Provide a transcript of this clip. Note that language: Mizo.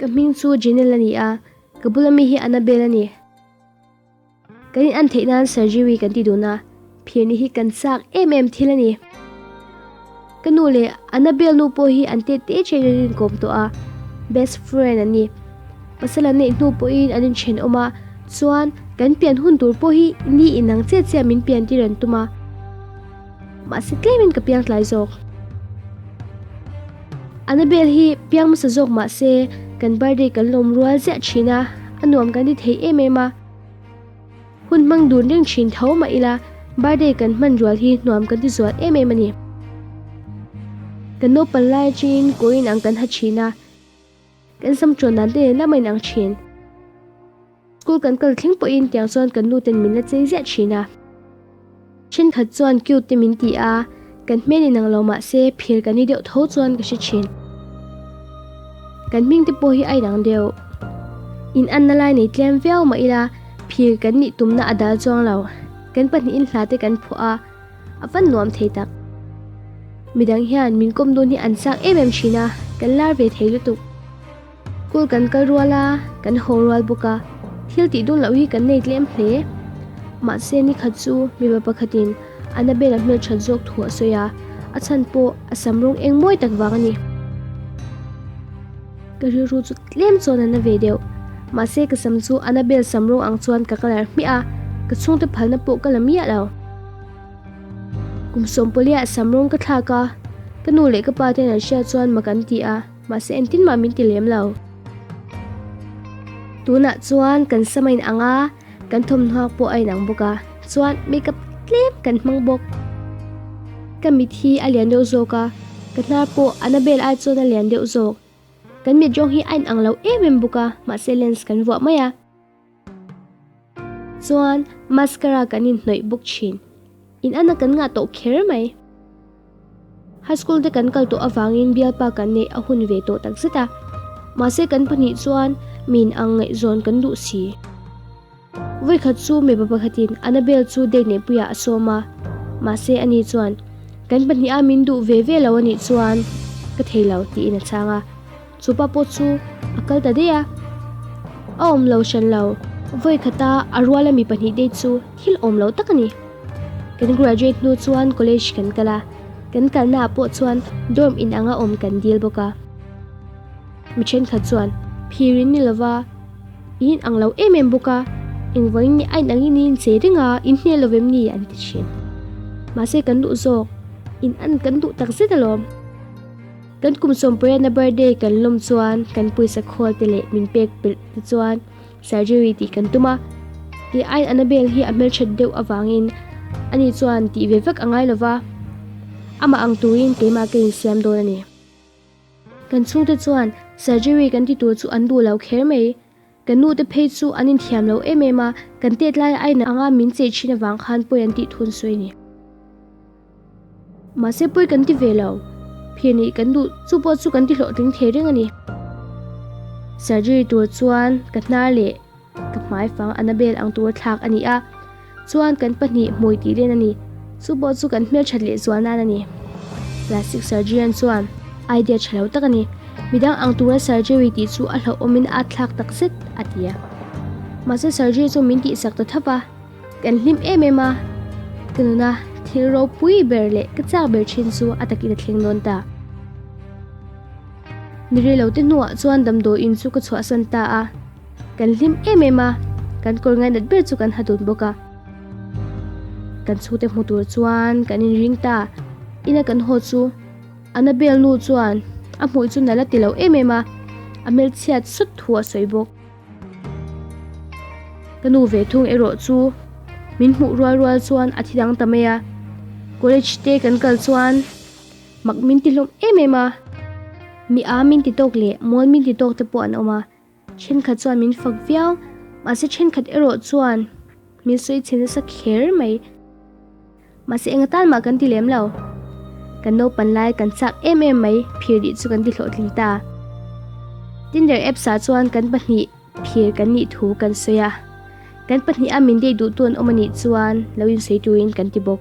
Ka hming chu Janelle a ni a, ka bula mi hi Annabelle a ni. Kan in an theih nan surgery kan ti dun a, phirni hi kan chak em em thil a ni. Ka nu leh Annabelle nu pawh hi an tet te chen an inkawm tawh a, best friend an ni. Pasal an neih hnu pawhin an inthenawm a, chuan kan pian hun tur pawh hi ni inang chiah chiah min pian tir an tum a. Mahse tlemin ka piang tlai zawk. Annabelle hi piang hmasa zawk mahse kan birthday kan lawm rual ziah thin a, a nuam kan ti thei em em a. Hun hmang dun reng thin tho mah ila birthday kan hman rual hi nuam kan ti zual em em a ni. Kan naupang lai atangin kawin ang kan ha thin a, kan sam tawn dan te nen lam a inang thin. School kan kal thleng pawhin tiang chuan kan nu ten min la chei ziah thin a. Thenkhat chuan cute te min ti a, kan hmel inang lo mah se phir kan ni deuh tho chuan ka hre thin. Kan hming te pawh hi a inang deuh. In anna lai nei tlem viau mah ila phir kan nih tumna a dal chuang lo. Kan pahnihin hla te kan phuah a, a van nuam thei tak. Midang hian min kawm dun hi an chak em em thin a, kan lar ve thei lutuk. School kan kal rual a, kan haw rual bawk a, thil tih dun loh hi kan nei tlem hle. Mahse ni khat chu mipa pakhatin Annabelle a hmelthat zawk thu a sawi a, a chhan pawh a sam rawng eng mawi tak vang a ni. Ka rilru chu tlem chuan a na ve deuh. Mahse ka sam chu Annabelle sam rawng ang chuan ka colour hmiah a, ka chhungte phalna pawh ka la miah lo. Kum sawmpawliah sam rawng ka thlak a, ka nu leh ka pa ten an hriat chuan mak an ti a. Mahse engtin mah min ti lem lo. Tunah chuan kan sam a inang a, kan thawmhnaw pawh a inang bawk a, chuan makeup tlem kan hmang bawk. Ka mit hi a lian deuh zawk a, ka hnar pawh Annabelle ai chuan a lian deuh zawk. Kan mit rawng hi a inang lo em em bawk a, mahse lens kan vuah mai a. Chuan mascara kan inhnawih bawk thin. In ana kan ngah tawh kher mai. High school te kan kal tawh avangin bialpa kan neih a hun ve tawh takzet a. Mahse kan pahnih chuan min ang ngaihzawn kan duh si. Vawikhat chu mipa pakhatin Annabelle chu date neihpuiah a sawm a. Mahse ani chuan kan pahnih a min duh ve ve lo anih chuan ka thei lo tiin a chhang a. Chu pa pawh chu a kal ta daih a, a awm lo hran lo. Vawi khata a ruala mi pahnihte chu thil awm lo tak a ni. Kan graduate hnu chuan college kan kal a, kan kalnaah pawh chuan dorm inanga awm kan dil bawk a. Mi thenkhat chuan phirin ni lova in inang lo em em bawk a, engvangin nge a inangin in inchei reng a, in hne lo vem ni an ti thin. Mahse kan duh zawk, in an kan duh takzet alawm. Kan kum sawmpuiana birthday kan lawm chuan kan pawisa khawl te leh min pek pelh te chuan surgery tih kan tum a, tih aiin Annabelle hi a hmelthat deuh avangin ani chuan tih ve vek a ngai lova, amah ang turin keimah ka insiam dawn a ni. Kan chhungte chuan surgery kan ti tur chu an duh lo kher mai, kan nu te phei chu an inthiam lo em em a, kan tet laia a in anga min chei thin avang khan pawi an tih thun sawi a ni. Mahse pawi kan ti ve lo. Phir nih kan duh chu pawh chu kan ti hlawhtling thei reng a ni. Surgery tur chuan ka hnar leh ka hmai fang Annabelle ang tur thlak a ni a, chuan kan pahnih hmui tih len a ni. Chu pawh chu kan hmelthat leh zual nan a ni. Plastic surgeon chuan idea tha lo tak a ni. Midang ang tura surgery tih chu a hlauhawmin a thlak takzet a ti a. Mahse surgery chu min tihsak ta thap a. Kan hlim em em a, ka nuna thil ropui ber leh ka chak ber thin chu a takin a thleng dawn ta. Ni rei lo te hnuah chuan damdawi in chu ka chhuahsan ta a, kan hlim em em a, kan kawr ngainat ber chu kan ha dun bawk a. Kan chhute hmu tur chuan kan inring ta, ina kan haw chu Annabelle nu chuan a hmuih chu nala ti lo em em a, a hmelchhiat sut thu a sawi bawk. Ka nu ve thung erawh chu min hmuh rual rual chuan a thi dang ta mai a, college te kan kal chuan mak min ti hlawm em em a, mi a min ti tawk leh mawl min ti tawk te pawh an awm a, thenkhat chuan min fak viau mahse thenkhat erawh chuan min sawi chhe nasa kher mai. Mahse eng atan mah kan ti lem lo. Kan naupan lai kan chak em em mai phir dih chu kan ti hlawhtling ta. Tinder apps ah chuan kan pahnih phir kan nih thu kan sawi a. Kan pahnih a min date duhtu an awm anih chuan lo insawi turin kan ti bawk.